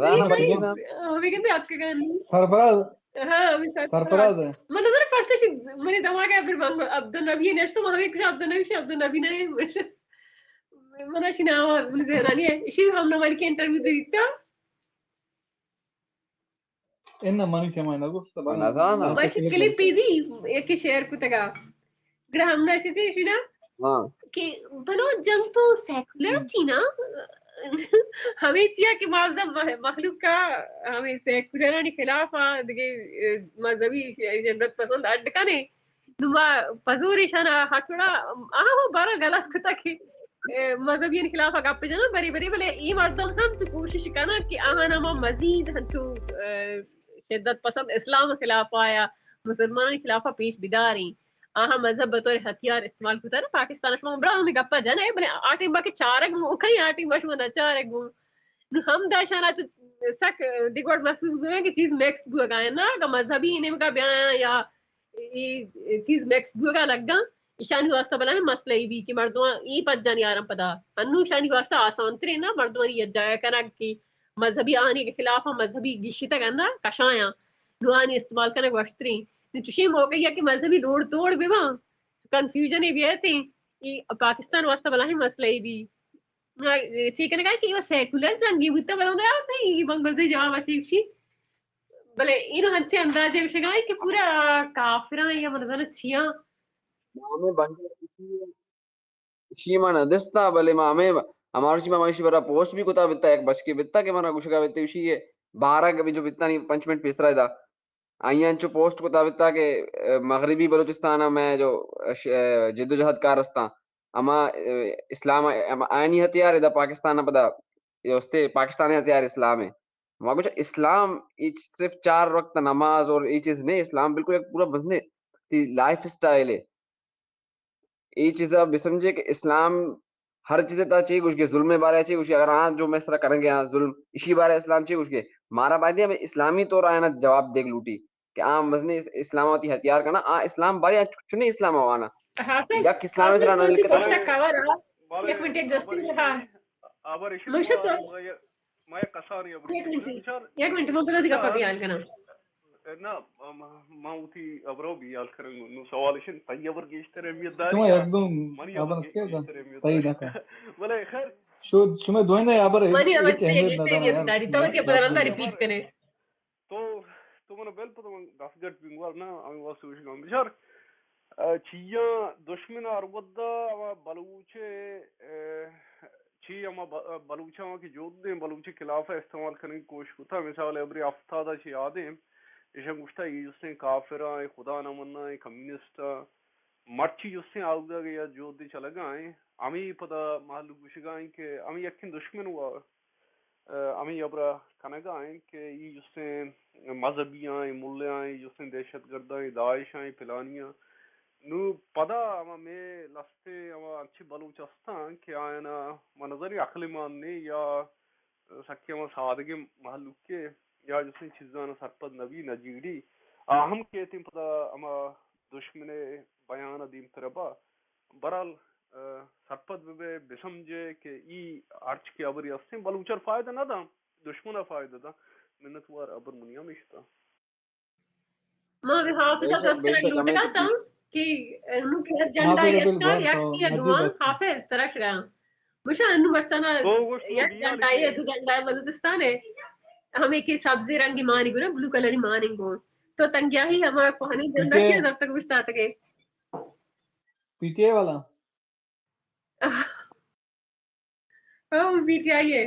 رانا بچنا۔ ہمیں کہتے آپ کے گانے۔ سرفراز۔ ہاں، ہمیں سرفراز۔ سرفراز ہے۔ من نظر پرچہ شد، منی دماغ ہے پھر بنگو عبدالنبی نشتو، ہمیں کچھ عبدالنبی شے، عبدالنبی نہیں۔ من اشی نام، من ذہنانی ہے۔ اشی ہم نمبر کے انٹرویو دیتا۔ اناں منی چماں نہ گوشت، بلے نزاناں۔ من کلپے دی، یکے شیئر کتگا۔ گڑا ہم نہ شتے شنا ہاں۔ کہ بلوچ جنگ تو سیکولر تھی نا، ہمیں چیا کہ ما مخلوق کا ہمیں سیکولرانی خلاف آ، دگہ مذہبی شدت پسند اڈ کنے۔ نوں ما پزور ایشانا ہر وڑا، آہاں ہو بارا غلط کتا کہ، اے، مذہبیانی خلاف ءَ گپ جناں، برے برے، بلے اے مردم ہم چو کوشش کناں کہ آہانا ما مزید ہنچو، اے، شدت پسند اسلام خلاف ءَ یا مسلمانانی خلاف ءَ پیش بداریں۔ آہاں مذہب بطور ہتھیار استعمال کتا نا، پاکستان ءَ شما براہمے گپا جنئے، بلے آ ٹیم با کہ چارگ مو کئی، آ ٹیم با شما نہ چارگ مو۔ نوں ہم داشانا چو سک دگوڑ محسوس بوئے کہ چیز مکس بوگا ہے نا، اگا مذہبی نیمگا بیاں یا اے چیز مکس بوگا لگاں، ایشانی واسطہ بلاہیں مسئلہ ای بی کہ مردماں اے پجانی آرن پدا۔ انوں ایشانی واسطہ آسان ترین نا مردمانی یک جاگہ کنگ کہ مذہبی آنی کے خلاف ہم مذہبی گیشتگ اندا کشایاں، نوں آنی استعمال کنگ وشترین۔ نوں چشیں موقع یا کہ مذہبی لوڑ توڑ بباں، کنفیوژن ای بیتیں، اے پاکستان واسطہ بلاہیں مسئلہ ای بی۔ چی کنگا کہ اے سیکولر جنگی بوتا، بلے نہ آتے، اے بنگلدیش جواب اسی چی۔ بلے اینو ہنچیں اندازے گوشگا کہ پورا کافراں یا من زاناں چیاں۔ ہمیں بنگلہ اشی ما نہ دستا، بلے ما ہمیں ہمارشی ما اشی برا پوسٹ بھی کتا بیتا، یک بچکے بیتا کہ منا گوشگا بیتے اشی ہے بارہ جو بیتا نی پنچ منٹ پیسرا دا۔ آئی انچو پوسٹ کتا بیتا کہ، اے، مغربی بلوچستان میں جو، اے، ش-، اے، جدوجہد کار استاں، اما، اے، اسلام، اما آئینی ہتھیار ادا پاکستان پدا، اے استے پاکستان ہتھیار اسلام ہے۔ ما کچھ اسلام اے صرف چار وقت نماز اور اے چیز نہیں، اسلام بالکل ایک پورا بزنس، تی لائف اسٹائل ہے۔ اے چیزا بسمجھے کہ اسلام ہر چیز تا چی گوشگے، ظلم بارے چی گوشگے، اگر آں جو مئے سرا کنگے آں ظلم، اشی بارے اسلام چی گوشگے؟ مارا باید ہمیں اسلامی طور آیانا جواب دیگ لوٹی کہ آں مزنی اسلام وتی ہتھیار کنا، آں اسلام بارے آں چنے اسلام وانا۔ حافظ، یک اسلام حافظ، سرا نہ وتی لکھتا۔ پشتا کور آ۔ یک منٹ، یک جستی رہا۔ آبر اشی مشت ما، ما یک کسانی ابری یک منٹ، بچار۔ یک منٹ، من پدا دیگا پہ بیان کناں۔ نہ، ما، ما وتی ابرو بیال کرن۔ نو سوال اش انت، تئی ابر گیشتر اہمیت داری شما یا یک دو منی ابر ابر گیش-، گیشتر اہمیت داری؟ بلے خیر۔ شو، شما دوئیں ابر منی ابر ہچ اہمیت نہ داری۔ تو کہ پدا رندا ریپیٹ کنے۔ تو، تو من بل پتہ من دست گٹ بنگوار نہ، ہمیں واسطے وش گم بچار۔ اے، چیاں دشمن ہر ودا ہما بلوچ، اے، چی ہما ب-، بلوچاں کہ جہد دیں بلوچ خلاف استعمال کنگ کوشش کتا، مثال ابری ہفتاد چی آدیں، ایشاں گوشتا اے جستیں کافراں، اے خدا نہ مناں، اے کمیونسٹاں، مرچی جستیں آودا کہ یا جہد چلگا ہیں، ہمیں پدا مہلوک گوشگا ہیں کہ ہمیں یکیں دشمن ہوا۔ ء ہمے ہبرا کنگا انت کہ اے جستیں مذہبیاں، اے ملیاں، اے جستیں دہشت گرداں، اے داعشاں، اے پلانیاں۔ نوں پدا ہما مئے لستیں ہما انچیں بلوچ ہستاں کہ آیانا من نظری عقل مان نے یا سکیں ہما سادگیں مہلوکے یا جستیں چیزانا سرپد نبی، نجیڑی، آ ہم کیتیں پدا ہما دشمن بیانا دیمتر با۔ بہرحال، ء، سرپد بہ بئے، بسمجھے کہ ای ہرچ کہ ہبری ہستیں، بلوچ ء فائدہ نہ داں، دشمن ء فائدہ داں۔ منتوار، ہبر منی ہمیش اتاں۔ ما بھی حافظ ء بے شک، بے شک، ہمیں کہ نوں کہ ہر جنڈا یک یا دواں حافظ ترا شگا۔ گوشاں انوں مرچانا یک جنڈا ء دو جنڈا ء بلوچستان ء ہمیں کہ سبزی رنگی مانی گو، بلو کلری مانی گو۔ تو تنگیاہی ہما کوہنیں جنڈا چیا زرتگ اوشتاتگے؟ پی ٹی آئی والا؟ او، پی ٹی آئی ہے۔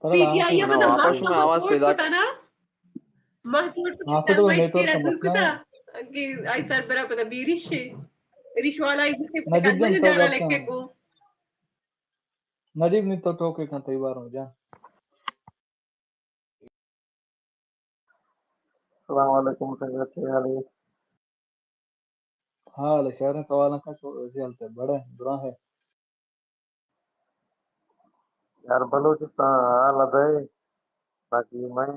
پی ٹی آئی ہے، مطلب، واپس میں آواز پیدا کتا نا۔ ماں چوٹ کتا، ماں چوٹ کتا کہ آئی سربرا پتا بیریش ہے۔ ریش والا ہی جسے پتا نجیب جان، تو جانا لکھے کو۔ نجیب نہیں تو ٹوکے کن تئی باروں جان۔ السلام علیکم، سنگت، کیا حال ہے؟ حال ہے، شہر سوال کا شو، ایسے حال تے بڑے برا ہے۔ یار، بلوچستان حال ہے، باقی میں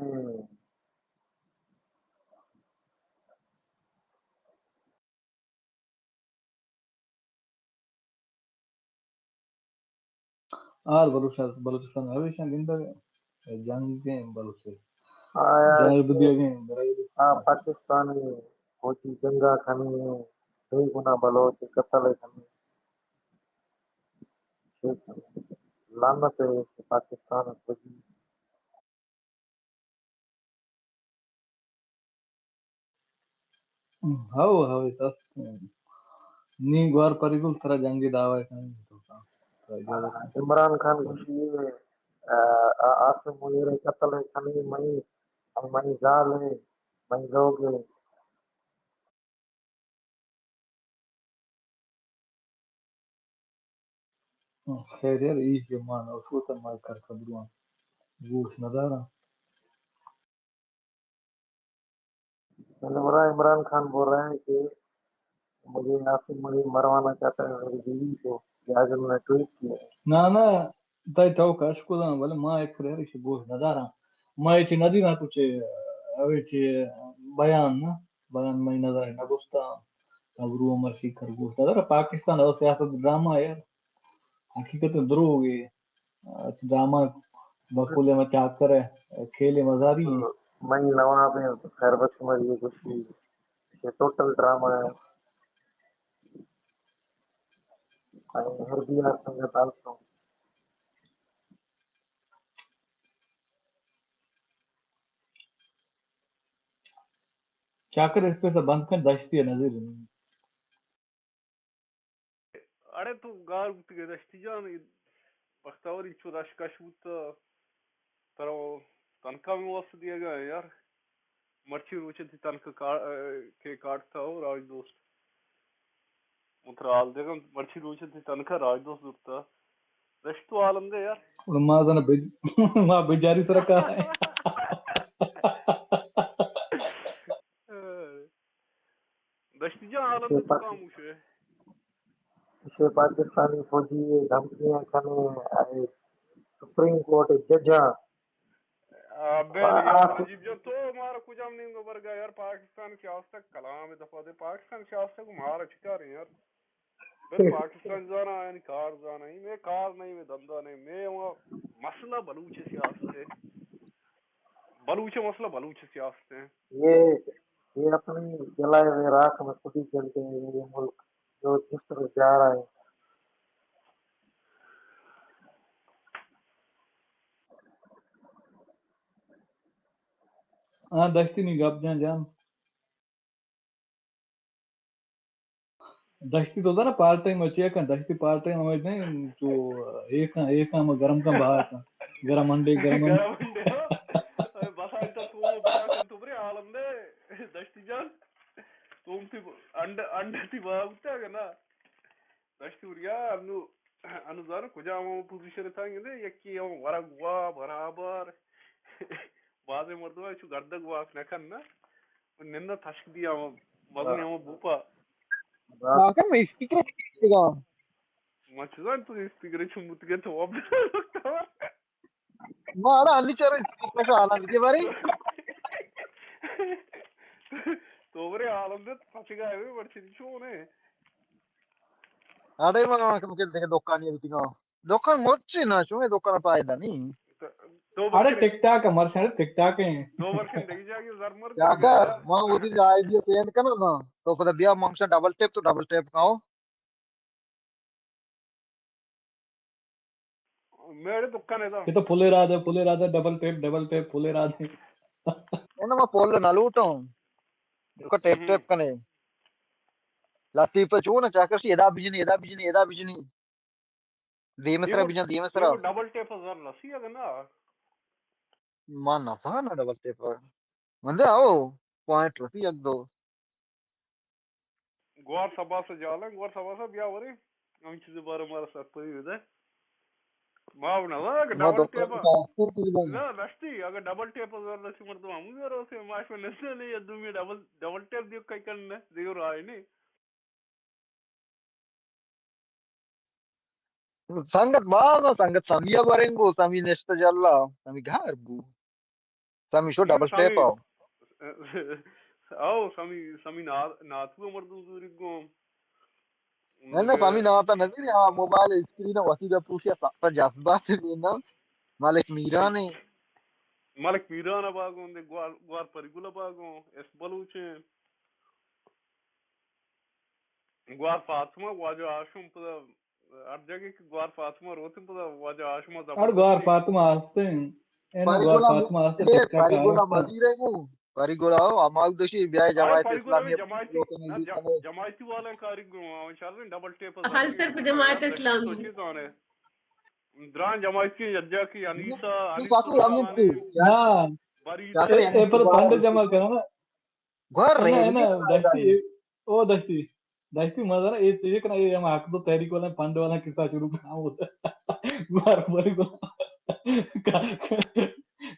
آر بلوچ، بلوچستان ءَ ہمیشاں گندگ ءَ جنگیں بلوچ ءَ آیا جنگ کہ بدیگیں برای آ پاکستانی فوجی جنگا کمی ہیں، بے گناہ بلوچ قتل کمی، لعنت ہے پاکستان فوجی۔ ہو، ہو، اے تو است۔ نی گوار پری گل ترا جنگی دعوی کنیں تو۔ عمران خان گوشی، آ، آ، عاصم منیر قتل کنی مئی، مئی زال ہے، مئی لوگ ہے۔ خیر یار، ای کہ ما نہ سوچا، ما کر کبرواں گوش نہ داراں۔ میرا عمران خان بول رہے ہیں کہ مجھے عاصم منیر مروانا چاہتا ہے، میری بیوی کو جہاز میں ٹویٹ کیا ہے۔ نہ، نہ، تئی توک اش کداں، بلے ما یک خیر ایشی گوش نہ داراں۔ ما ایشی نہ دینا کچھ، اوے چی بیان نہ، بیان مئی نظر نہ گستا۔ ابرو عمر شیخ خرگوش۔ دادا پاکستان او سیاست ڈرامہ یار۔ حقیقت دروگ ہے۔ ڈرامہ بقول میں چاکر ہے، کھیل مزاری ہے۔ مئی نواب ہے، خیر بخش عمر یہ کچھ یہ ٹوٹل ڈرامہ ہے۔ ہر بھی آپ سنگت آلسو۔ چاکر ایکسپریس ءَ بند کن، دشتی ءَ نظر۔ اڑے تو گار بوتگے دشتی جان، اے بختاور انچو دشکش بوت، ترا تنکا میں واسطہ دیگا ہے یار۔ مرچی روچ تی تنکا کا-، کے کاٹتا ہو راج دوست۔ من ترا حال دیگا، مرچی روچ تی تنکا راج دوست زرتا۔ دشت تو عالم دے یار۔ اور ما زن بج-، ما بجاری سرا کا ہے۔ دشتی جان، حالت تو خاموش ہے۔ اسے پاکستانی فوجی دھمکیاں کنے، اے سپریم کورٹ ججاں۔ آ، بل آ، یار، آ، عجیب جان، تو مارا کجام نیمگا برگا یار؟ پاکستان سیاست کلام دفعہ دے، پاکستان سیاست کو مارا چکار ہے یار؟ بل پاکستان زانا، یعنی کار زانا، اے میں کار نہیں، میں دھندا نہیں، میں وہ مسئلہ بلوچ سیاست ہے۔ بلوچ مسئلہ بلوچ سیاست ہے۔ یہ، یہ اپنی جلائے ہوئے راکھ میں خود ہی جل گئے ہیں، یہ ملک جو جس طرف جا رہا ہے۔ ہاں، دشتی نی گپ جان جان۔ دشتی تو زانا پارٹ ٹائم اچیا کن، دشتی پارٹ ٹائم ہمیں نہیں تو ایک، ایک ہم گرم کن باہر کن، گرم انڈے، گرم انڈے۔ گرم انڈے، ہاں۔ اے بس آج تک تو بتا کن تو برے عالم دے، دشتی جان۔ تو تی انڈ-، انڈے تی باہر اٹھا گنا۔ دشتی وریا، انو، انو زانو کجا ہم پوزیشن تھا گندے، یکی ہم ورگ وا برابر۔ بازیں مردم چو گردگ واک نہ کن نا۔ نندا تشک دیا ہم مزن ہم بوپا۔ آخر میں اسپیکر کیگا۔ ما چیزاں تو اسپیکر چون بوتگے تو اب۔ ما اڑا علی چارا اسپیکر کا حالان کے بارے۔ تو برے عالم دے پچگا ہے، مرچی چون ہے۔ اڑے ما کم کے دیکھ دکانی بیتی گا۔ دکان مرچی نا، چون دکان فائدہ نہیں۔ تو اڑے ٹک ٹاک ہے، مرچی اڑے ٹک ٹاک ہے۔ دو ورشن دگی جاگی زر مر کیا کر؟ ما وتی آئیڈیا چینج کرنا نا۔ تو پتہ بیا منشا ڈبل ٹیپ تو ڈبل ٹیپ کاؤ۔ میرے دکان ہے تو۔ یہ تو پھولے رات ہے، پھولے رات ہے، ڈبل ٹیپ، ڈبل ٹیپ، پھولے رات ہے۔ انہاں ما پول نہ لوٹوں۔ تو ٹیپ ٹیپ کنے۔ لطیف چون چاکر سی ادا بجنی، ادا بجنی، ادا بجنی۔ دیمے سرا بجن، دیمے سرا۔ ڈبل ٹیپ زر رسی اگہ نا۔ ما نہ پہنا ڈبل ٹیپ۔ من دے آؤ، پوائنٹ رسی یک دو۔ گوار سبا سے جالا، گوار سبا سے بیا ورے۔ ہم چیز بارے مارا سرپری دے۔ ما نہ اگہ ڈبل ٹیپ۔ نہ، دشتی، اگہ ڈبل ٹیپ زر رسی مردم ہم زر رسی، ماش میں نسے نہیں، یا دومی ڈبل، ڈبل ٹیپ دیو کئی کرنے، دیو رائے نہیں۔ سنگت باز اَنت، سنگت سمی ءَ برنگ بو، سمی نشت جلا، سمی گار بو، سمی شو ڈبل ٹیپ آؤ۔ آؤ، سمی، سمی نا-، ناتو مردم زوری گو۔ نہ، نہ، تو ہمیں نام تا نہ زیری، ہاں، موبائل اسکرین وتی دا پروشی سخت جذبات ہے نا۔ ملک میران ہے۔ ملک میران ءَ باگوں دے، گوار، گوار پری گل ءَ باگوں، ایس بلوچ ہیں۔ گوار فاطمہ، واجہ ہاشم پدا ہر جگہ کہ گوار فاطمہ روت پدا واجہ ہاشم ءَ اڑ گوار زبردست فاطمہ ہستے ہیں۔ اے نا پری گوار گل ءَ فاطمہ ہستے، اے، پری گل ءَ مزیر ہے گوں۔ پری گل ءَ ہمال دوشی بیا ارے جماعت پری گل اسلامی ءَ جماعتی، لوکاں نہ، نے جا-، جماعتی والے کاری گوں، انشاءاللہ ڈبل ٹیپ حل صرف جماعت اسلامی۔ تو چیز آنے۔ دران جماعتی یجا کی انیسا، انیسا ہاں۔ بری اے، اے پر پنڈ جمع کرنا۔ گوار نہ، نہ، ریلی نہ، دشتی، او دشتی، دشتی مزہ نا، اے چیز کنا، اے ہم حق دو تحریک والا، پنڈ والا قصہ شروع کرنا ہوتا۔ گوار بری کو۔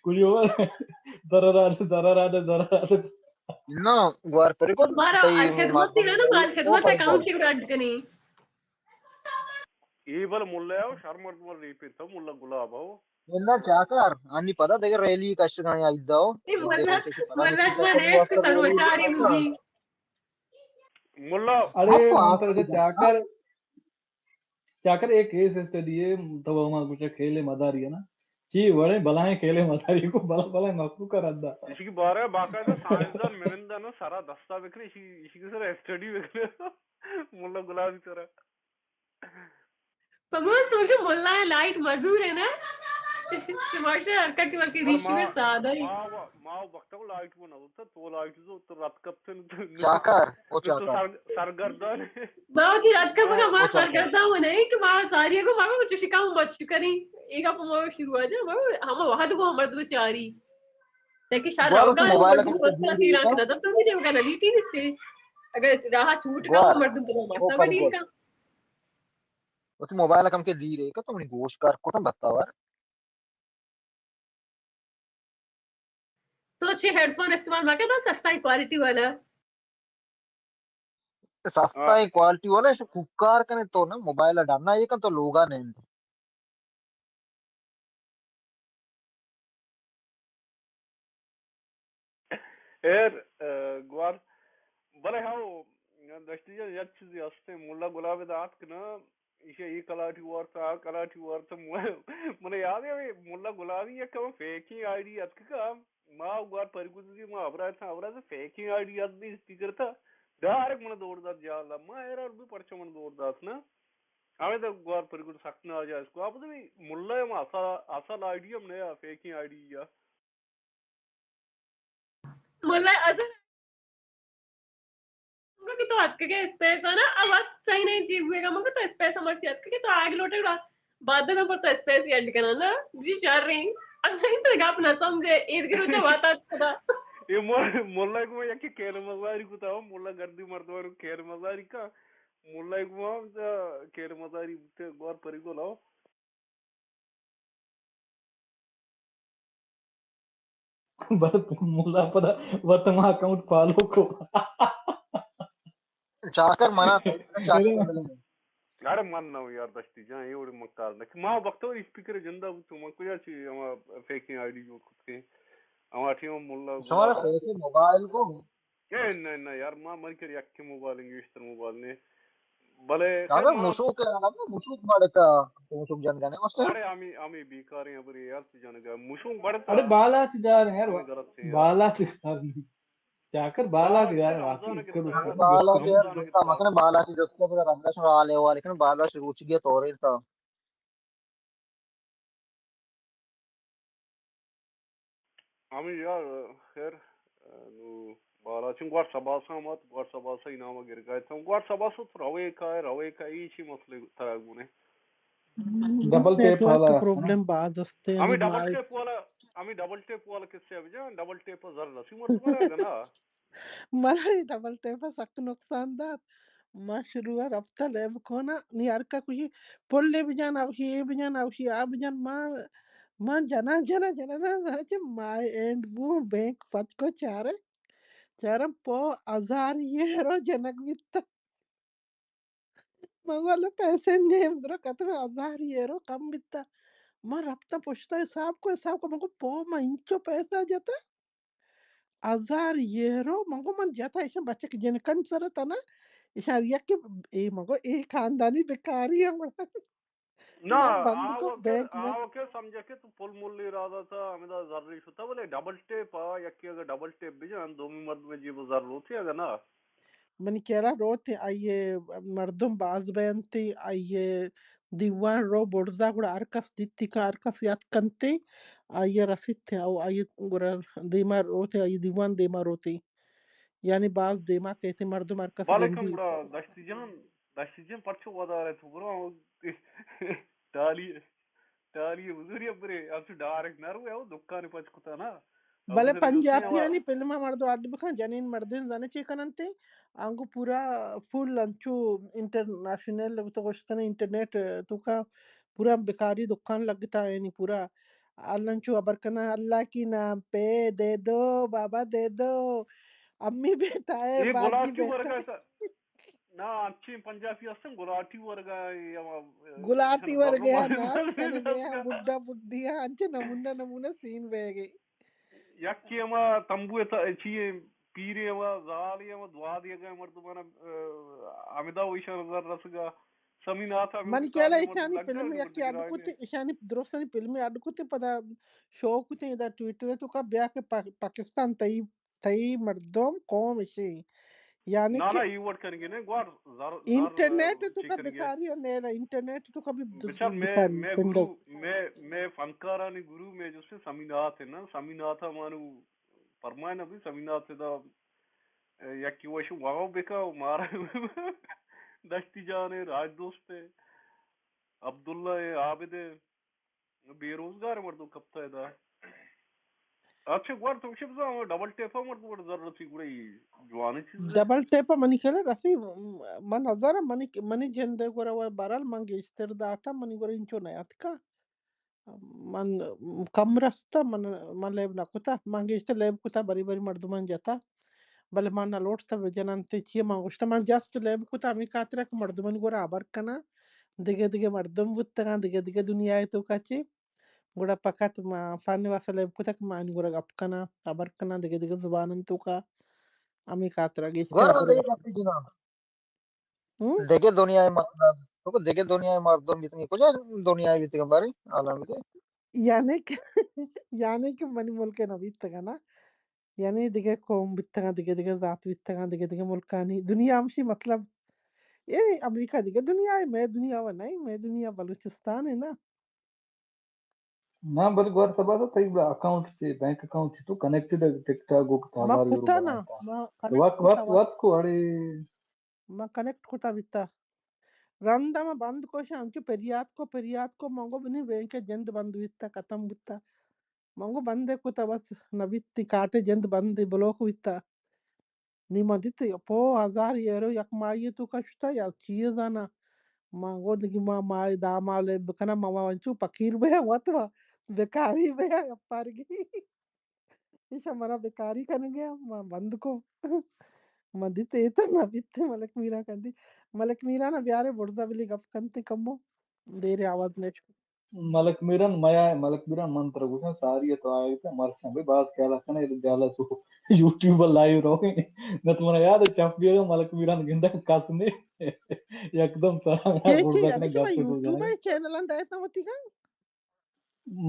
کچھ ہوا؟ درا رات، درا رات، درا رات۔ نہ، گوار پری کو۔ مارا الخدمت تھی نا، مال خدمت اکاؤنٹ کی برانڈ کنی۔ اے بل ملا او شر مرد مر ریپی تو ملا گلاب او۔ ملا چاکر، آنی پدا دگہ ریلی کشگاں یا ایدا او۔ اے ملا، ملا شما نے اس کے سر وچاری مجھے۔ ملا۔ اڑے ہم تو چاکر، چاکر ایک کیس اسٹڈی ہے، تو ہما کچھ کھیلے مداری ہے نا۔ چی وڑے بلائیں کھیلے مداری کو بلا بلائیں مخلوق کا رد دا۔ اسی کے بارے باقاعدہ سائنسدان منندہ نا سارا دستا بکنے، اسی، اسی کے سر اسٹڈی بکنے۔ ملا گلابی طرح۔ پموز تو جو ملا ہے، لائٹ مزور ہے نا؟ شماشا ہر کا کہ وقت ریشی میں سادہ ہے۔ ما، ما وقت کو لائٹ کو نہ ہوتا، تو لائٹ تو، تو رات کپتن تو۔ چاکر، او تو چاکر۔ سر-، سرگردان ہے۔ ما وتی رات کا مگا ما او چاکر۔ سرگردان ہو نہیں کہ ما ساری کو ما کو چشی کام بچ کریں۔ ایک آپ ما شروع آ جا، ما ہم وحد کو مرد بچاری۔ لیکن شاید گوار، تو موبائل کم کے دیر کا۔ تو بھی نہیں ہوگا، نبی ٹی وی سے۔ اگر راہ چھوٹ کا مردم تو ماسا بنی کا۔ وتی موبائل کم کے دیر ہے، کہ تو منی گوش کار کتم بتا وار۔ تو چی ہیڈ فون استعمال مکے، بس سستا کوالٹی والا۔ سستا کوالٹی والا، اس کوکار کنے تو نا موبائل ڈرنا یہ کن تو لوگا نہیں۔ ایر، اه، گوار، بلے ہاو، دشتی جان، یک چیزی ہستے، ملا گلاب دا آتک نا، ایشی ای کلاٹی وارتا، آ کلاٹی وارتا، م-، من یاد ہے، ملا گلابی یک کم فیکی آئی ڈی اتک کا، ما گوار پرگوزی ما ابرا تھا، ابرا سے فیکی آئی ڈی ات بھی اسپیکر تھا، ڈائریکٹ من دور دات جالا، ما ایرا بھی پرچہ من دور دات نا۔ ہمیں تو گوار پرگوز سخت ناجائز کو، آپ تو بھی ملا ما اصل، اصل آئی ڈی ہم نیا، فیکی آئی ڈی یا۔ ملا اصل کہ تو اتکگے اسپیس ءَ نا، اب ات صحیح نہیں چیز ہوئے گا، مگر تو اسپیس ءَ مرچی اتکگے تو آگ لوٹے گڑا بعد میں پر تو اسپیس ءَ ایڈ کرنا نا، جی شر رہی۔ اب نہیں تو گپ نہ سمجھے، عید کے روچے بات آت خدا۔ یہ مول-، مولا کو یک کیر مزاری کو تھا، مولا گردی مردوار کیر مزاری کا، مولا کو کیر مزاری گوار پری کو لاؤ۔ بس ملا پدا وت ما اکاؤنٹ فالو کو۔ چاکر منا ارے من نہ یار دشتی جان، یہ وڑی مکار نہ کہ ما وقت اسپیکر جندا تو من کجا چی ہما فیک آئی ڈی جو کت کے ہما ٹیم ملا شمارا فیک موبائل کو اے نہ، نہ یار، ما من کر یک موبائل انگیشتر موبائل نے۔ بلے دادا خیر، ما مشوک ہے، دادا مشوک مارے تا، مشوک جان گانے واسطے۔ ارے، ہمیں، ہمیں بیکار ہیں، ابری یار، تو جان گا۔ مشوک بڑے تا۔ ارے، بالا چی دار ہیں یار، ہمیں غلط سے یار۔ بالا چی دار ہیں۔ چاکر بالا چی دار ہیں، بالا چی یار، دوستا، مثلاً بالا چی دوستا، رنگا شما آلے والے کن، بالا چی روچ گیا تو رہتا۔ ہمے یار، خیر، نو بالاچ گوار سباسا مت، گوار سباسا انعام گرگا اتم، گوار سباسا تو روے کائے، روے کائے، ایشی مسئلے ترا گونے۔ ڈبل ٹیپ نیٹورک والا پرابلم باز استے، ہمے ڈبل ٹیپ والا، ہمے ڈبل ٹیپ والا کسے اب جان، ڈبل ٹیپ زر رسی مت مارا گنا۔ منا اے ڈبل ٹیپ ءَ سک نقصان دات۔ ما شروع ءَ رپتہ لیب کون ءَ، نی ہر کا کشی پلے بجان، اوشی اے بجان، اوشی آ بجان۔ ما، ما جنان، جنان، جنان، جنان، چہ ماہ اینڈ بو بینک پچ کو چارے، چارم پو ہزار یورو جنگ بیتہ۔ من گوں اللہ پیسے نیم درو کتم، ہزار یورو کم بیتا۔ من رپتاں پشتا حساب کو، حساب کو، من گوں پو من انچو پیسہ جتا، ہزار یورو۔ من گوں من جتا، ایشاں بچک جنکن سر تنا، اشان یک کہ اے مگو اے خاندانی بیکاری ہم گڑا۔ نا، بند آ کو وقت، بینک میں۔ آ وقت سمجھا کہ تو پل مل ارادہ تھا، ہمیں دا زر نہیں شتا، بولے ڈبل ٹیپ آ، یکی اگر ڈبل ٹیپ بجان، دومی مرد میں جیب زر روتے اگر نا۔ منی کیرا روتے، آئیے مردم باز بینتے، آئیے دیوان رو برزا گڑا ہر کس دیتی کا، ہر کس یاد کنتے، آئیے رسیتے، او آئیے گڑا دیما روتے، آئیے دیوان دیما روتے۔ یعنی باز دیما کہتے مردم ہر کس وعلیکم گندی۔ گڑا دشتی جان، دشتی جان پرچو ودارے تو برو ٹالی، ٹالی بزوری ابرے، اب تو ڈائریکٹ نہ روے، او دکان پچ کتا نا۔ بلے پنجابیانی فلم ءَ مردو اڈ بکن، جنین مردین زانے چے کننتے؟ آنگو پورا فل انچو انٹرنیشنل تو گوشت کنے انٹرنیٹ توکا پورا بکاری دکان لگتا، یعنی پورا الان چو ابر کنا، اللہ کی نام پہ دے دو، بابا دے دو، امی بیٹا ہے، اے باجی گلاٹی بیٹا ورگا ہے۔ نا، انچیں پنجابی ہستن گلاٹی ورگا، اے ہما، اے، گلاٹی ورگا، ناچ کنگا، بڈا بڈیا، انچے نمونہ نمونہ سین بیگے۔ یکے ہما تمبو ءِ تہ، چی اے، پیرے ہما، زالے ہما، دعا دیگا مردمانا، آ، ہمدا و ایشان زر رسگا۔ سمی ناتھا من کیلا ایشانی فلم یکی اڈ کتے، ایشانی درستانی فلم اڈ کتے، پدا شو کتے، ادا ٹویٹر توکا بیا کہ پا-، پاکستان تئی، تئی مردم قوم اشی۔ یعنی نا، کہ نا، ای وڑ کنگے نے، گوار زر، زر انٹرنیٹ توکا بیکاری ہے، نیلا انٹرنیٹ توکا بھی بچار میں، بیکاری میں سنگل۔ گرو، میں، میں فنکارانی گرو، میں جستے سمی ناتھ ہے نا، سمی ناتھا مانو پرمائے نہ بی، سمی ناتھ دا، اے، یکی وش واو بکا و مارا دشتی جان ہے، راج دوست ہے، عبداللہ ہے، عابد ہے، بے روزگار مردم کپتا ہے دا۔ اچھا، گوار تو چی بزاں، ڈبل ٹیپ مردم گوڑ زر رسی گوڑے جوانی چیز ہے۔ ڈبل ٹیپ منی کلا رسی، م-، من ہزار منی، منی جند گورا و برال من گیشتر داتا، منی گورا انچو نیاتکا۔ من کم رستہ، من، من لیب نہ کتہ، من گیشتر لیب کتہ، بری بری مردمان جتہ، بلے من نہ لوٹتہ بجننت، چیے من گوشتہ، من جسٹ لیب کتہ ہمے خاطرا کہ مردمانی گورا ہبر کناں، دگہ دگہ مردم بوتگاں، دگہ دگہ دنیائے توکا چے، گڑا فقط ما فن واسطہ لیب کتہ کہ من گورا گپ کناں، ہبر کناں، دگہ دگہ زبانان توکا، ہمے خاطرا گیشتر گوار ہبر دگہ رستہ۔ گپے جناب۔ ہم؟ دگہ دنیا ءِ مردم، تو دگہ دنیا ءِ مردم بیتگیں، کجا دنیا ءَ بیتگیں بارے؟ حالاں کہ یعنی کہ، یعنی کہ منی ملک ءَ نہ بیتگاں نا، یعنی دگہ قوم بیتگاں، دگہ دگہ ذات بیتگاں، دگہ دگہ ملکانی دنیا ہمشی مطلب، اے امریکہ دگہ دنیا ہے، مئے دنیا و نہیں، مئے دنیا بلوچستان ہے نا۔ نا، بلے گوار سبا تو تئی اکاؤنٹ چے، بینک اکاؤنٹ چے تو کنیکٹڈ ہے ٹک ٹاک گو کہ ما تالار یورو کتا نا، بنائے تا۔ ما کنیکٹ وات، کتا وات، وات۔ وات کو اڑے۔ ما کنیکٹ کتا بیتا۔ رندا ما بند کوشاں، انچو پریات کو، پریات کو، منگو بنی بینک جند بند بیتا، ختم بیتا۔ منگو بندے کتا بس نہ بیتی، کاٹے جند بندے بلوک بیتا۔ نی من دیت، پو ہزار یورو یک ماہی توکا شتا یا چیز آنا۔ من گو دگہ ما، ما دا ماہ لیب بکناں، ما، ما انچو پکیر بیاں وت ما بیکاری بیاں گپارگی۔ ایشا منا بیکاری کنگے، ما بند کو۔ من دیت اے تو نہ بیت، ملک میران کندی۔ ملک میران بیارے برزا بلی گپ کنتے کمو۔ دیر آواز نشک۔ ملک میران میا، ملک میران من ترا گوشاں ساری تو آئے تے مرشاں بھئی باز خیال کنے جالا تو یوٹیوب لائیو رو۔ نہ تو منا یاد ہے چپ گیا ملک میران گندا کس نے یکدم سارا کے چی برزا یعنی کنے کہ گپ یوٹیوب گزارے۔ چینل اندائے تو ہوتی گا۔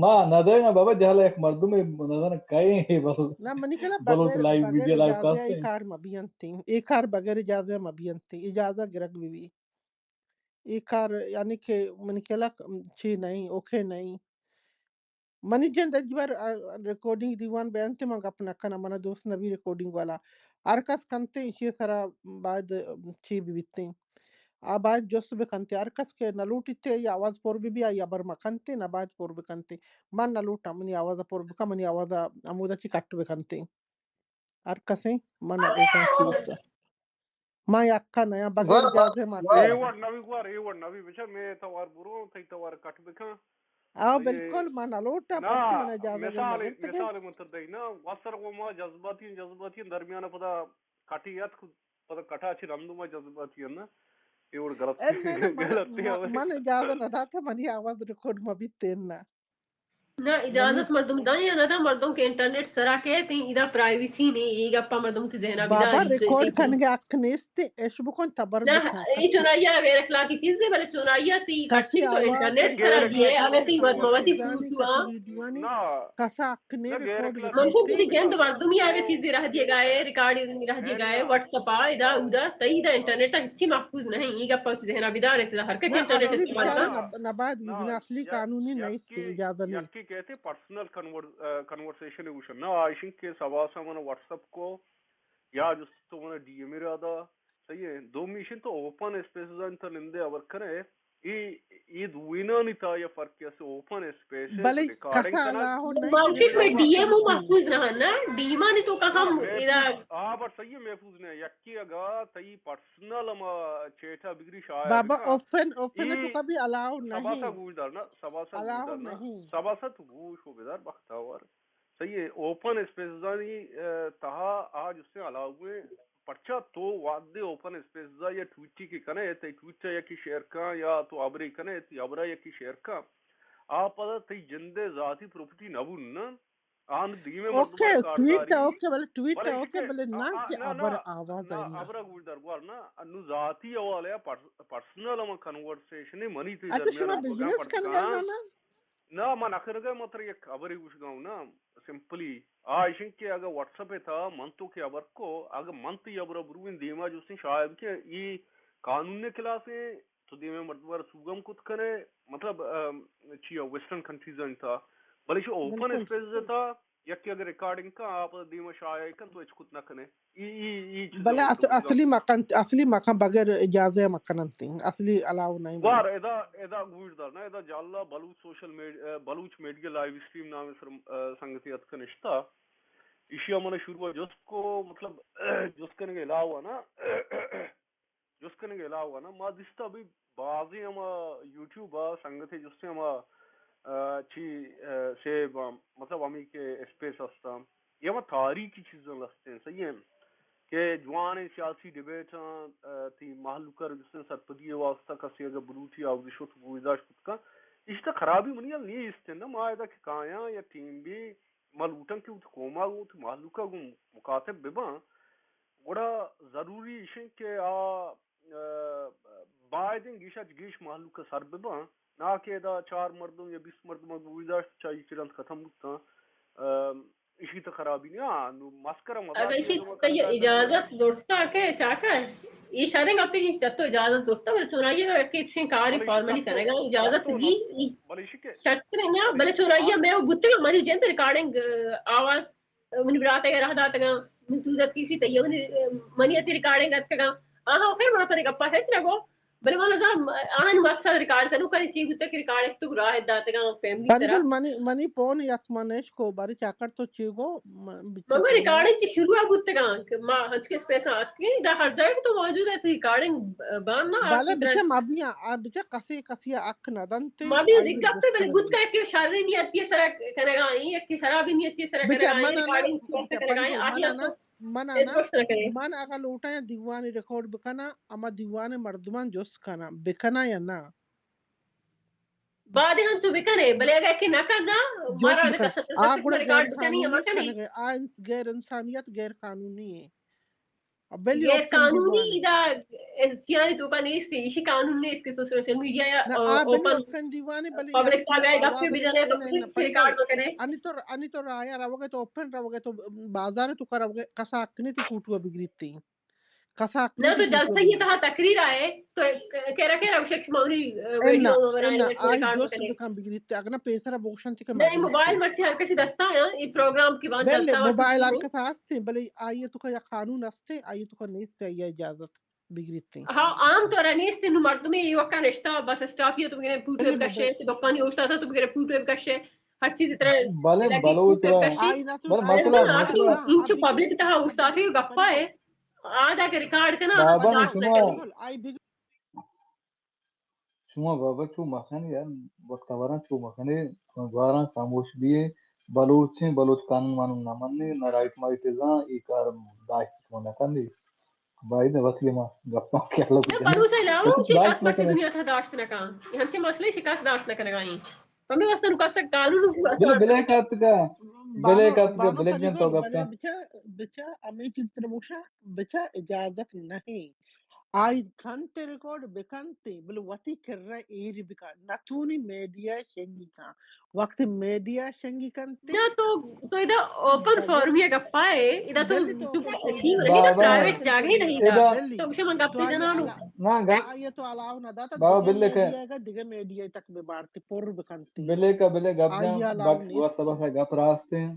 ما نداریں بابا، جہلا یک مردمے نزاناں کئے ایں، بس نہ، منی کلا بلوچ بغیر، لائیو بغیر ویڈیو لائیو اجازہ کاسٹ اے ایں۔ کار مبینتیں۔ اے کار بغیر اجازہ مبینتیں۔ اجازہ گرگ بی بی۔ اے کار یعنی کہ منی کلا چی نہیں، اوکے نہیں۔ منی جند اجبر، آ، ریکارڈنگ دیوان بینت، من گپ نہ کناں، منا دوست نبی ریکارڈنگ والا۔ ہر کس کنتے، ایشی سرا باید چی بی بیتیں۔ آ باید جست بکنتے، ہر کس کہ نہ لوٹیتے، آئی آواز پر بی بی، آئی ہبر مکنتے، نہ باید پر بکنتے۔ من نہ لوٹاں، منی آواز پر بکن، منی آواز ہمودا چی کٹ بکنتے۔ ہر کسیں من نہ لوٹاں چی بکن۔ ما یکا نیا بغیر گوار، اجازہ ما گوار۔ اے وڑ نبی گوار، اے وڑ نبی بچار، میں توار برو، تئی توار کٹ بکن۔ آ، اے، بالکل، ما نہ لوٹاں، نا، پرچہ من اجازہ مثال، مگر تگے۔ مثال من تر دئی نا، وسر کو ما جذباتی، جذباتی درمیان پدا کٹی ات، پدا کٹا چی رندو ما جذباتی نا، اے وڑ غلط، اے، نہ، نہ، من، غلطی من، آوے۔ من اجازہ نہ داتا، منی آواز ریکارڈ ما بیتین نا۔ نہ، اجازت مردم داں یا نہ داں، مردم کہ انٹرنیٹ سرا کئیت، ادا پرائیویسی نیں، اے گپا مردم وتی ذہنا بدار۔ بابا، ریکارڈ کنگے حق نیست، اش بکن، تبر نہ، بکن۔ اے چونایا غیر اخلاقی چیزے، بلے چونایا تئی کسی تو انٹرنیٹ سرا دیئے، اگر تئی وت موتی فوٹو آ۔ کسا حق نیں ریکارڈ کنگے۔ من گوشاں کہ جند مردمی اگہ چیزے رہ دیگا اے، ریکارڈ رہ دیگا اے، واٹس ایپ آ، ادا، اودا، تئی دا انٹرنیٹ ہچی محفوظ نہیں، اے گپا ذہنا بدار، ادا ہر کس انٹرنیٹ استعمال کن۔ نباید بوگنا، اصلی قانونی نیست، اجازت نہیں۔ یکی کہتے پرسنل کنور-، کنورسیشن گوشن۔ نہ، آ ایشن کہ سباسا من واٹس ایپ کو یا جست تو من ڈی ایم را دا، صحیح ہے۔ دومی ایشن تو اوپن اسپیسز انت نندے ابر کرے، اے، اے دوینانی تا یا فرق کیسے اوپن اسپیس ہے، بلے ریکارڈنگ کسا کنا۔ اللہ نہیں مارکیٹ میں ڈی ایم او محفوظ رہا نا، ڈی ایمانی تو کہاں ادا۔ ہاں، بس صحیح ہے، محفوظ نہیں۔ یکی اگا تئی پرسنل ہما چیٹا بگری شاید بابا، اوپن، اوپن تو کبھی الاؤ نہیں۔ سباسا گوش دار نا، سباسا گوش دار نا۔ سباسا تو گوش و بدار بختاور۔ صحیح ہے، اوپن اسپیسزانی، اه، تہا آ جستیں الاؤ ہیں۔ پرچا تو وہدے اوپن اسپیسزا یا ٹویٹی کہ کنے، تئی ٹویٹا یکی شیئر کن یا تو ہبرے کنے، تئی ہبرا یکی شیئر کن، آ پدا تئی جندے ذاتی پراپرٹی نہ بون نا۔ آن دیمے مردم اوکے، ٹویٹ اوکے، بلے ٹویٹ اوکے، بلے نا کہ ابر آواز آئی نا۔ ابرا گوش در گوار نا، انو ذاتی حوالے پر-، پرسنل ہم کنورسیشن منی تے درمیان شما بزنس کنگا نا؟ نا، من اخر گئے مطلب یک خبرے گوش گاؤں نا، سمپلی۔ آ ایشن کہ اگر واٹس ایپ تھا، من تو کہ خبر کو، اگر من تو یہ خبر بروین دیما جو سن شاید کہ یہ قانون نے کلاس ہے، تو دیمے مردم ءَ را سوگم کت کنے، مطلب، ام، چیا ویسٹرن کنٹریز انت، بلے چہ اوپن اسپیس ءَ تھا، یکے اگر ریکارڈنگ کن، آپ دیما شائع کن، تو ہچ کت نہ کنے۔ ای، ای، ای چیز بلے اص-، اصلی مکن، اصلی مکن بغیر اجازہ مکن انت، اصلی الاؤ نہیں۔ وار ادا، ادا گوش دار نا، ادا جالا بلوچ سوشل میڈ-، ا، بلوچ میڈیا لائیو اسٹریم نام سر، ا، سنگتی اتک نشتا۔ ایشی من شروع جست کو، مطلب، جست کنگے علاوہ نا، جست کنگ ءِ علاوہ نا، ما دیستہ بھئی بازیں ہما یوٹیوب ءَ سنگتے جستیں ہما، آ، چی، آ، سیب، آ، مطلب ہمے کہ اسپیس ہستاں، یا ہما تاریخی چیزاں لستیں، صحیح ہیں، کہ جوانیں سیاسی ڈیبیٹ آں، آ، تئی مہلوک ءَ جستیں سرپدی ءِ واسطہ کسے اگر بلوٹی آوری شت گوشداشت کت کن، ایشی تہ خرابی منی ہیال نیست نا، ما ادا کہ کایاں یا ٹیم بی، ما لوٹاں کہ وتی قوم ءَ گوں وتی مہلوک ءَ گوں مخاطب بہ باں، گڑا ضروری ایش انت کہ آ، آ، باید انت گیش ءَ چہ گیش مہلوک ءَ سر بہ باں، نا کہ ادا چار مردم یا بیست مردم ءَ گوشداشت چہ ایشی رند ختم بوتاں۔ آ، ایشی تہ خرابی نہ، آ، نو مسکرا مزاق اگہ ایشی تہ اجازت زرتا کہ چاکر، اے شریں گپے کہ چہ تو اجازت زرتا، بلے چونائی ءَ کہ چشیں کارے فارملی کنگا اجازت دی، بلے ایشی کہ شرط نہ، بلے چونائی ءَ میں بوتگ منی جند ریکارڈنگ، آ، آواز منی برات ءَ راہ داتگاں، من تو دت کیسی تئی منی، منی اتی ریکارڈنگ اتکگاں۔ آہاں خیر، من پرے گپا ہچ نہ گو، بلے من نزاناں آہانی مقصد ریکارڈ کنوک ءَ چی بوتگ کہ ریکارڈ تو راہ داتگاں فیملی سرا۔ منی، منی پون یک من اش کو باری چاکر تو چی گو، من گو ریکارڈنگ چی شروع بوتگاں کہ ما ہنچ کے اسپیس اتکیں، دا ہر جائے تو موجود ہے، تو ریکارڈنگ بان نا بلے بچے مبیاں، آ بچے کسی کسی حق ندنت۔ ما بھی دگہ گپے بلے بوت کہ شر نیتی سرا کنگا ایں، یک شرابی نیتی سرا کنگا ایں، ریکارڈنگ کنگا ایں، آہیا تو من انا، من اگا لوٹاں یا دیوان ریکارڈ بکناں، اما دیوان مردمان جست کناں، بکناں یا نہ؟ بعد ہم تو بکنے، بلے اگا کہ نہ کناں، مارا کسا ریکارڈ بکنی یا مکنی۔ آ انس-، غیر انسانیت، غیر قانونی ہے۔ غیر قانونی ادا چیانی توکا نیست، ایشی قانون نیست کہ تو سوشل میڈیا یا اوپن پبلک پا بیا گپے بجنے، پبلک ریکارڈ بکنے۔ انی تو، انی تو رایا روگے، تو اوپن روگے، تو بازار توکا روگے، کسا حق نہیں تی فوٹو بگریتی۔ کسا حق نہیں تی۔ تو جلسہ یہ تہا تقریر آئے، تو کہہ رہا، کہہ رہا، شخص مونی ویڈیو بنائے، ریکارڈ بکنے۔ بگریتی، اگنا پیسرا بوشن تی کہ نہیں، موبائل مرچی ہر کسی دستا ہے، یہ پروگرام کی بات جلسہ موبائل ہر کسا ہستے، بلے آئیے توکا یا قانون ہستے، آئیے توکا نیست، یا اجازت بگریت انت۔ ہاں، عام طور ءَ نیست، نوں مردمے ایوکا نشتہ، بس اسٹاپی تو بگرے فوٹو بکشے، تو دکانی اوشتاتا تو بگرے فوٹو بکشے، ہر چیز طرح بلے بلوچ را، بلے مسئلہ، مسئلہ انچو پبلک تہا اوشتاتے گپا ہے، آدا کہ ریکارڈ کنا، بابا، شما شما بابا چو مکنے یار، بختاوراں چو مکنے، شما گواراں خاموش بیے، بلوچیں، بلوچ قانون مانون نہ منے، نہ رائٹ مائٹ زان، اے کار داشت شما نہ کندے۔ باید وتی ما گپاں خیال نہ، بلوچ علاوہ چی کس مرچی دنیا تھا داشت نہ کن۔ یہ ہنچے مسئلے شکست داشت نہ کنگا ایں۔ ہمیں واسطہ نکاسا قانون بلے، بلے کاتگا، بلے بانو، کاتگا، بانو بلے جن تو گپتا۔ بچا، بچا، ہمیں چیز تر بوشا، بچا اجازت نہیں۔ آئی کنت ریکارڈ بکنت، بلے وتی کرا ایر بکن۔ نتونی میڈیا شنگی کن۔ وقت میڈیا شنگی کنت۔ نہ تو، تو ادا اوپن فورم یا گپا ہے، ادا تو، بلے تو تو بابا، پرائیویٹ جاگہ ہی نہیں ادا۔ تو اسے من گپ تو جنانو۔ نہ گپ۔ آئی تو الاؤ نہ داتا بابا، دگہ بلے کہ میڈیا کا، دگہ میڈیا تک ببارتی، پر بکنتی۔ بلے کا بلے گپ جان، بار سبا سا گپ راستے ہیں۔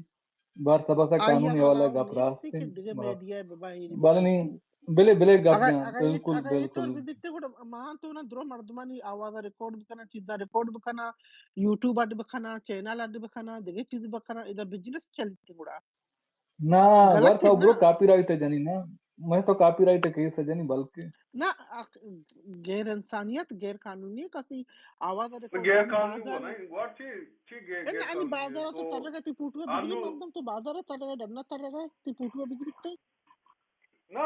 بار سبا سا قانون والا گپ راستے ہیں۔ دگہ میڈیا بباہی بلے نہیں، بلے، بلے گپ جان، بالکل، بالکل۔ بیتے گڑا ماں تو نا درو مردمانی آواز ریکارڈ بکنا، چیزا ریکارڈ بکنا، یوٹیوب اڈ بکنا، چینل اڈ بکنا، دگہ چیز بکنا، ادا بزنس چلتے گڑا۔ نہ، غلط ور تو ہے برو نا۔ کاپی رائٹ ہے جنی نا۔ میں تو کاپی رائٹ ہے کیس ہے جنی بلکہ۔ نہ، غیر انسانیت، غیر قانونی کسی آواز ریکارڈ غیر کرنا قانونی بازار بنا ہے۔ گوار چی، چی غیر، غیر قانونی بازار تو ترگا تی پوٹو بجلی مردم تو بازار ترگا ڈنا ترگا تی پوٹو بجلی تے۔ نہ،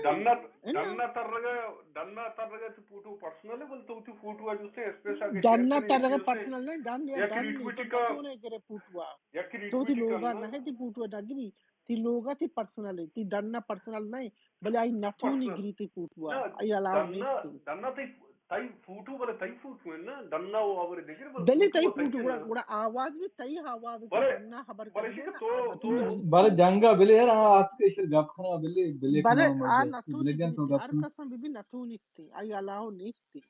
ڈنا، ڈنا ترگا، ڈنا ترگا تی پوٹو پرسنل ہے، بل تو تی پوٹو جو سے اسپیس آگے ڈنا ترگا پرسنل نہیں، ڈن یا ڈن نہیں، تو تو نے گرے پوٹو۔ یک ریٹ تو تی لوگا نہ ہے تی پوٹو ڈگری۔ تی لوگا تی پرسنل ہے، تی ڈنا پرسنل نہیں، بلے آئی نتونی گری تی پوٹوا، آئی الاؤ نیستی۔ ڈنا تی، تئی فوٹو بلے تئی فوٹو ہے نا، ڈنا وہ آورے دیگر بلے بلے تئی فوٹو، گڑا، گڑا آواز بھی تئی آواز ہے، ڈنا خبر کرنے نا، تو بلے جنگا بلے یار، ہاں، آپ کے ایسے گپ کھنا بلے، بلے بلے آ نتونی گری تی، ہر قسم بھی، بھی نتونی تی، آئی الاؤ نیستی۔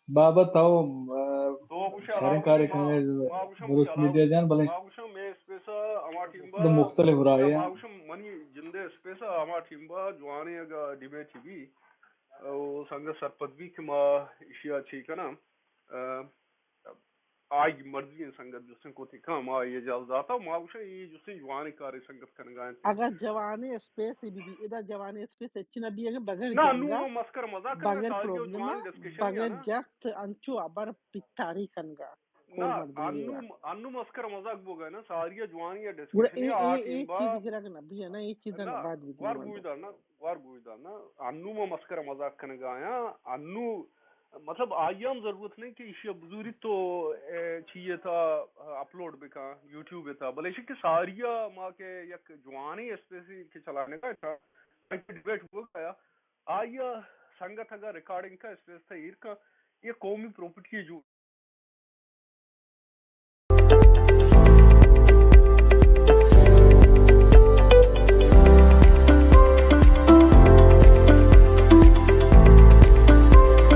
بابا تو، آ، تو گوشے شریں کارے کنے بلوچ میڈیا جان بلے۔ ما گوشاں مے اسپیس ء ہما ٹیم با مختلف رائے ما گوشاں منی جندے اسپیس ء ہما ٹیم با جوانیں اگا ڈیبیٹ بی، او سنگت سرپد بی کہ ما ایشی ء چی کناں، آ، آئی مرضی ہیں سنگت جستیں کوتی کم آئی اجازت داتا، ما گوشاں یہ جستیں جوانیں کارے سنگت کنگا انت۔ اگر جوانیں اسپیس بی بی، ادا جوانیں اسپیس اچ نہ بی، اگر بغیر نہ، انو مسکر مزاق کنگا، بغیر پروگرام، بغیر جست انچو ابر پتاری کنگا۔ نہ، انو، انو مسکر مزاک بوگا نا، ساری جوانی ڈسکشن اے، آ اے، اے ٹیم با چیز گرگ نہ بی نا، اے چیز نہ بعد بی وار گوش دار نا، وار گوش دار نا۔ انو ما مسکر مزاک کنگا آیا، انو مطلب آیام ضرورت نہیں کہ ایشی بزوری تو، اے، چیئے تھا اپلوڈ بکا یوٹیوب تھا، بلے ایشی کہ ساری ما کہ یک جوانی اسپیسی کہ چلانے کا تھا، ڈیبیٹ ہو گیا، آیا سنگت اگر ریکارڈنگ کا اسپیس تھا ایر کا، یہ قومی پراپرٹی جو